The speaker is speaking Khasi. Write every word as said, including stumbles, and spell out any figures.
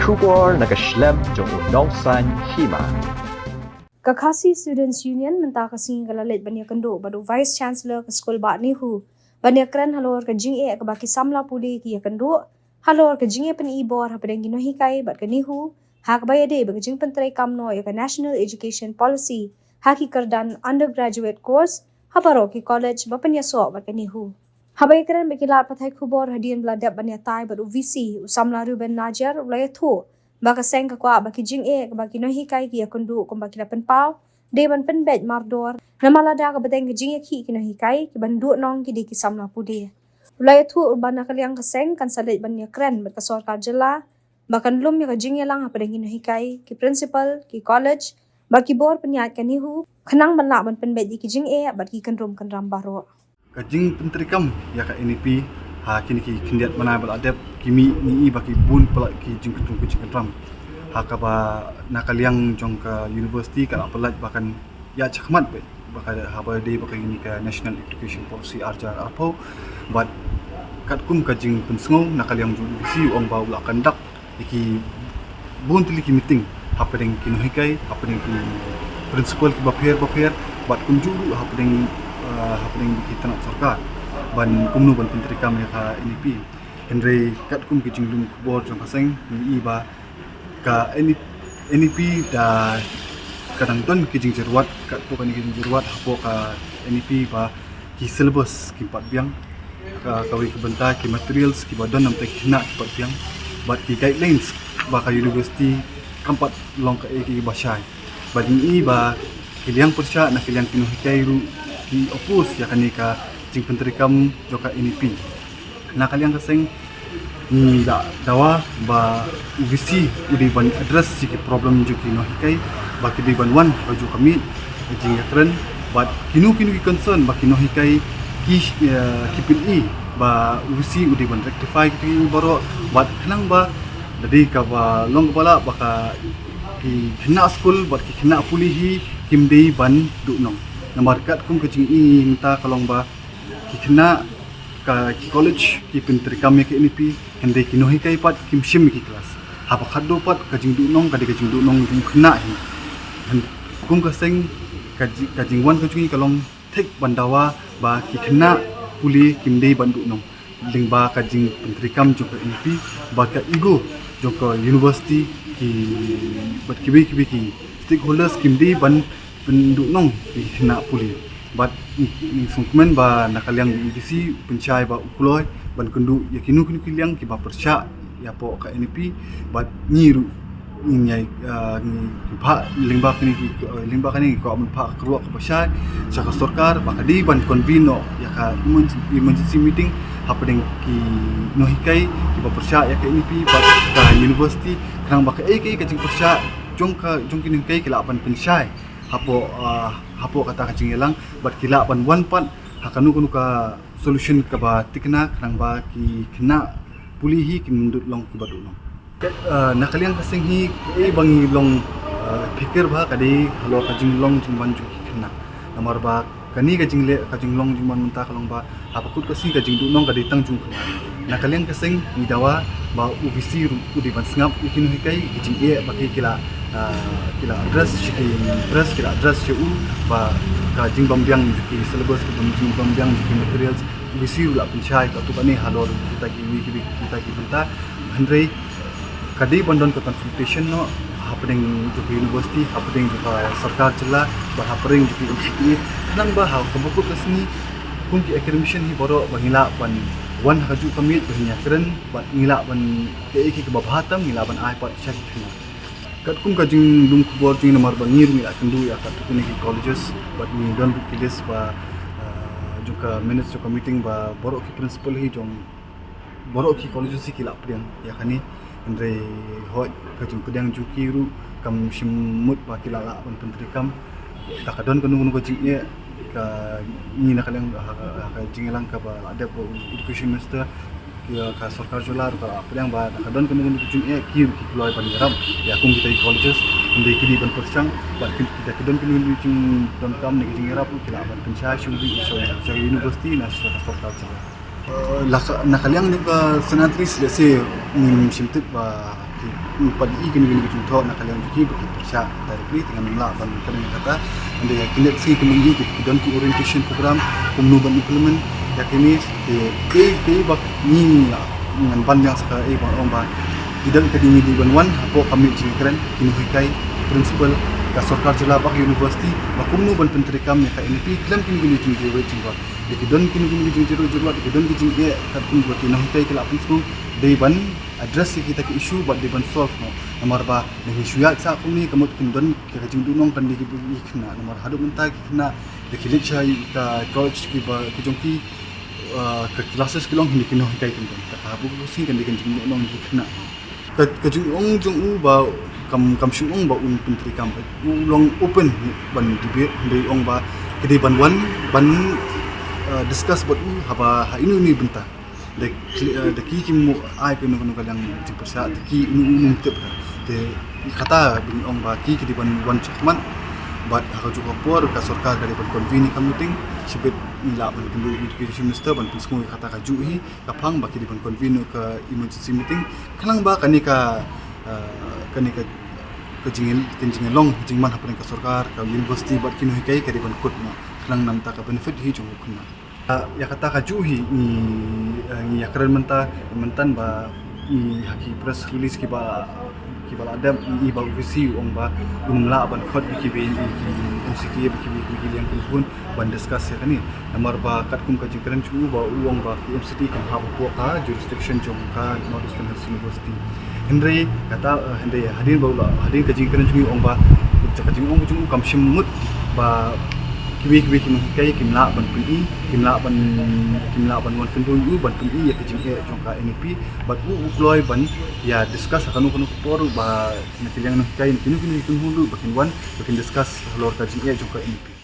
Khubor na ka shlem jong u nongsan hima. Ka Khasi Students Union mynta ka sngi ka la leit ban ïakynduh bad u Vice Chancellor ka skul Bah NEHU ban ïakren halor ka jingeh kaba ki samla pule ki ïakynduh halor ka jingïapyni bor hapdeng ki nonghikai bad ka NEHU ha kaba ïadei bad ka jingpyntreikam noh ïa ka National Education Policy ha ki kyrdan undergraduate course ha baroh ki college ba pynïasoh bad ka NEHU. Haba ïakren bad ki lad pathai khubor hadien ba la dep ban ïatai bad u VC, u samla Reuben Najiar u la ïathuh ba ka seng ka kwah ba ki jingeh kaba ki nonghikai ki ïakynduh kumba ki la pynpaw dei ban pynbeit mardor namar lada ka bteng ka jingïakhih ki nonghikai, ki ban duh nong ki dei ki samla pule. U la ïathuh ba na ka liang ka seng kan sa leit ban ïakren bad ka sorkar jylla ba kan lum ïa ka jingïalang hapdeng ki nonghikai, ki principal, ki college bad ki bor pynïaid ka NEHU khnang ban lah ban pynbeit ïa ki jingeh bad ki kynrum kynram baroh. Ka jingpyntreikam ïa ka NEP ha kine ki khyndiat bnai ba la dep, ki mih ngi i ba ki bun palat ki jingkynrum ki jingkynram. Ha kaba na ka liang jong ka university ka la pyllait ba kan ïaid shakhmat beit ba ka haba dei ba ka ïa ka National Education Policy ar hajar arphew. Bad katkum ka jingpynsngew na ka liang jong u VC, u ong ba u la conduct ïa ki bun tylli ki meeting hapdeng ki nonghikai, hapdeng ki principal kiba pher ba pher, bad kumjuh ruh hapdeng, eh, hapdeng ki tnat sorkar ban kumno ban pyntreikam ïa ka NEP. Hynrei katkum ki jinglum khubor jong ka seng, ngi i ba ka NEP, NEP da ka dang don ki jingjyrwat, katto katne ki jingjyrwat hapoh ka NEP ba ki syllabus kim pat biang, ka, kawei ka bynta ki materials kiba don namar ki khynnah ki pat biang, bad ki guidelines ba ka university kam pat long kaei kaei ba shai. Bad ngi i ba ki liang pyrshah na ki liang ki nonghikai ruh ki oppose ïa kane ka jingpyntreikam jong ka NEP. Na ka liang ka seng ngi la dawa ba u VC u dei ban address ïa ki problem jong ki nonghikai, ba ki dei ban wan ha ka jong ka miet ka jingïakren, bad kino kino ki concern ba ki nonghikai ki, eh, ki pyni, ba u VC u dei ban rectify kito baroh, bad khnang ba da dei kaba long kaba lah ba ka ki khynnah skul bad ki khynnah pule hi kim dei ban duh nong. Namar katkum ka jingïohi mynta ka long ba ki khynnah ka ki college ki pyntreikam ïa ka NEP, hynrei ki nonghikai pat kim shim ïa ki class. Haba khadduh pat ka jingduh nong ka dei ka jingduh nong jong u khynnah hi. Hynrei kum ka seng ka ji-, ka jingwan ka jong ngi ka long thik ban dawa ba ki khynnah pule kim dei ban duh nong lyngba ka jingpyntreikam jong ka NEP, bad ka ego jong ka university, ki, bad kiwei kiwei ki stakeholders kim dei ban pynduh nong ïa ki khynnah pule. Bad ngi, ngi sngewkmen ba na ka liang u VC u pynshai ba u kloi ban kynduh ïa kino kino ki liang kiba pyrshah ïa hapoh ka NEP, bad ngi ruh ngin ïai, ah, ngi phah lyngba kane ki, eh, lyngba kane ngi kwah ban phah ka ruh kaba shai sha ka sorkar ba ka dei ban convene noh ïa ka emergen-, emergency meeting hapdeng ki nonghikai kiba pyrshah ïa ka NEP bad ka university, khnang ba kaei kaei ka jingpyrshah jong ka, jong ki nonghikai ki lah ban pynshai hapoh, ah, hapoh kata ka jingïalang, bad ki lah ban wan pat ha kano kano ka solution kaba thikna, khnang ba ki khynnah pule hi kin ym duh long kiba duh long. Ka, ah, na ka liang ka seng hi, kaei ba ngi long, ah, phikir bha ka dei halor ka jinglong jingman jong ki khynnah. Namar ba kane ka jingleh, ka jinglong jingman mynta ka long ba haba kut ka sngi ka jingduh nong ka dei tang jong u khynnah. Na ka liang ka seng ngi dawa ba u VC ruh u dei ban sngap ïa ki nonghikai, ki jingeh ba ki, ki la, ah, ki la address sha ki press, ki la address sha u, ba ka jingbymbiang jong ki syllabus, ka jingbymbiang jong ki materials, u VC ruh u la pynshai katto katne halor kita ki, ki, kita ki bynta. Hynrei ka dei ban don ka consultation noh hapdeng jong ka university, hapdeng jong ka sorkar jylla, bad hapdeng jong ka MCPA, khnang ba ha kaba kut ka sngi kum ki academician hi baroh ba ngi lah ban wan ha kajuh ka miet ban ïakren, bad ngi lah ban, kaei kaei kaba bha tam ngi lah ban ai pat sha ki khynnah. Katkum ka jinglum khubor jong ngi, namar ba ngi ruh ngi la kynduh ïa katto katne ki colleges, bad ngi don ruh ki list ba, ah, jong ka minutes jong ka meeting ba baroh ki principal hi jong baroh ki colleges hi ki la pdiang ïa kane. Hynrei hooid, ka jingpdiang jong ki ruh kam shym mut ba ki la lah ban pyntreikam. Da ka don kano kano ka jingeh, ka, ngi na ka liang, ha, ha ka jingïalang kaba la dep u Education Minister, ki, ka sorkar jylla ruh ka la pdiang ba da ka don kano kano ka jingeh ki ruh ki kloi ban ïarap ïa kum kita ki colleges. Hynrei ki dei ban pyrshang, bad ki, da ka don kano kano ka jingdonkam ne ka jingïarap ruh ki lah ban pynshai shuh sha, sha university ne sha ka sorkar jylla. Eh, la ka, na ka liang jong ka Saint Anthony's, let's say, ngim shym tip ba Ki, mm, pat i kine kine ki jingthoh na ka liang jong ki ba ki pyrshah directly, te ngan ym lah ban kren ïa kata. Hynrei ïa ki lehse ki mut ki, ki don ki orientation program kumno ban implement ïa kine, te, te, te ba ngi lah ngan ban ïa sa ka, eh, ban ong ba ki don ka dei ngi dei ban wan hapoh ka miet jingkren ki nonghikai, principal, ka sorkar jylla bad university ba kumno ban pyntreikam ïa ka N E P khlem kine kine ki jingjyrwai jingrwai. Te ki don kine kine ki jingjyrwai jingrwai, te ki don ki jingeh katkum ba ki nonghikai ki la pynsngew, dei ban address ïa kita ki issue bad dei ban solve noh. Namar ba lada ngi shu ïaid sah kumne ka mut kin don ka jingduhnong kan dei ki, ki khynnah. Namar haduh mynta ki khynnah da ki leit sha ka college kiba ki jong ki, ah, ka classes ki long hynrei ki nonghikai kim don. Te ka ha buh ka sien kan dei ka jingduhnong ki khynnah. Ka, ka jingong jong u ba kam, kam shu ong ba un pyntreikam, u long open ban debate, hynrei ong ba ka dei ban wan ban, ah, discuss bad u haba ha ino ino i bynta. Da ki, eh, da ki kim ai kano kano ka liang jingpyrshah, da ki ino ino um tip. Te kata ba ngi ong ba ki ki dei ban wan shakhmat bad ha kajuh ka por ka sorkar ka dei ban convene ka meeting, shibit ngi lah ban kynduh ïa u education minister ban pynsngew ïa kata kajuh hi ka phang ba ki dei ban convene ka emergency meeting. Khnang ba kane ka, eh, kane ka, ka jingïa, ka jingïalong jingman hapdeng ka sorkar, ka university bad ki nonghikai ka dei ban kut noh. Khnang namar ka benefit hi jong u khynnah. Ah, ïa kata kajuh hi ngi, eh, ngi ïakren mynta, mynta ba ngi ha ki press release kiba, kiba la dep, i ba u V C u ong ba um lah ban khot ïa kiwei, ïa ki M C T A, ïa kiwei, ïa ki liang kynhun ban discuss ïa kane. Namar ba katkum ka jingkren jong u ba u ong ba ki M C T A kim hap hapoh ka jurisdiction jong ka North Eastern Hills University. Hynrei kata, eh, hynrei hadien ba u la, hadien ka jingkren jong u ong ba, ka jingong jong u kam shym mut ba kiwei kiwei ki nonghikai kim lah ban pyni, kim lah ban, kim lah ban wan kynduh ïa u ban pyni ïa ka jingeh jong ka N E P, bad u u kloi ban ïa discuss ha kano kano ka por ba na ki liang nonghikai, na kino kino ki kynhun ruh ba kin wan ba kin discuss halor ka jingeh jong ka N E P.